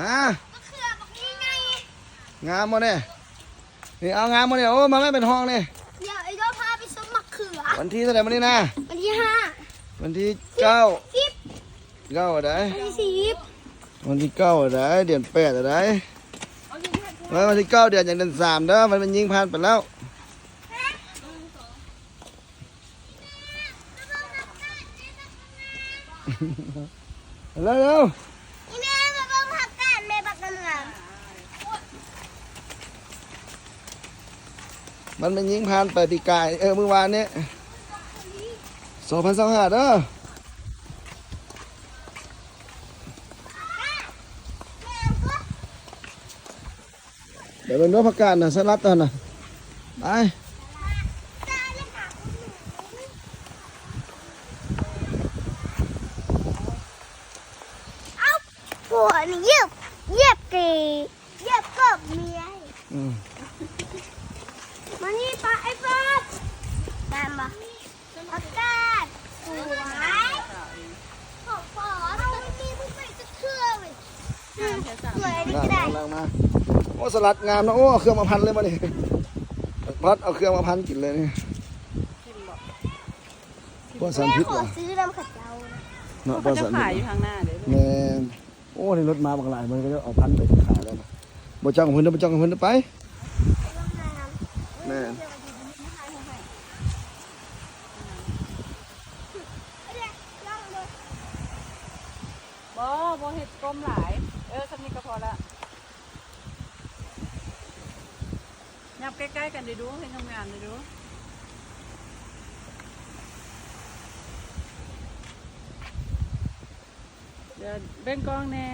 ຮະ ມະເຂືອບັກນີ້ໄງ ງາມບໍ່ນີ້? ນີ້ ເອົາ ງາມບໍ່ນີ້? ໂອ້ ມາແມ່ເປັນຫ້ອງນີ້. ດຽວໄອ້ໂດພາໄປຊົມມະເຂືອ. ວັນທີເທົ່າໃດມື້ນີ້ນະ? ວັນທີຫ້າ. ວັນທີເກົ້າ. ສິບ. ເກົ້າໃດ໋? ວັນທີສິບ. ວັນທີເກົ້າໃດ໋? ເດືອນແປດໃດ໋? ເອີ ວັນທີເກົ້າ ເດືອນຫຍັງ? ເດືອນສາມເດີ. ວັນແມ່ຍິງຜ່ານໄປແລ້ວ. ເລັວໆ ອີ່ແມ່ມາເບິ່ງຜັກກາດແມ່ບັກງາມໆ. ມັນແມ່ນຍິງຜ່ານໄປປີກາຍ ເອີ ມື້ວານນີ້ ສອງພັນຊາວຫ້າເດີ. ໄປເບິ່ງດູຜັກກາດນະ ສະຫຼັດຫັ້ນນະ ໄປ. ເອົາ ພວກນີ້ຢຽບ ຢຽບກີ ຢຽບກົບເມຍ. ອືມ ມານີ້ປະໄອ້ບອດ ແມ່ນບໍ່? ອາກາດສວຍ ຂໍຂໍເຮົາໄປເທື່ອເວີຍ. ອືມ ສວຍນີ້ກໍໄດ້ ກຳລັງມາ. ໂອ້ ສະຫຼັດງາມເນາະ. ໂອ້ ເອົາເຄື່ອງມາພັນເລີຍບັດນີ້ ພັດ ເອົາເຄື່ອງມາພັນກິນເລີຍນີ້. ປອດສານພິດ ແມ່ຂໍຊື້ນຳເຂົາເຈົ້າເນາະ. ເຂົາເຈົ້າຂາຍຢູ່ທາງໜ້າເດ້. ແມ່ນ. ໂອ້ ນີ້ລົດມາບັກຫຼາຍ ມັນກໍເອົາພັນໄປຂາຍແລ້ວນະ. ບໍ່ຈ້ອງເພິ່ນເດີ ບໍ່ຈ້ອງເພິ່ນເດີ ໄປ. ແມ່ນ. ບໍ່ ບໍ່ເຮັດກົ້ມຫຼາຍ. ເອີ ສ່ຳນີ້ກໍພໍລະ. ຫຍັບໃກ້ໆກັນເດ້ດູ ໃຫ້ງາມໆເດ້ດູ. ດຽວເບິ່ງກ້ອງແດ່.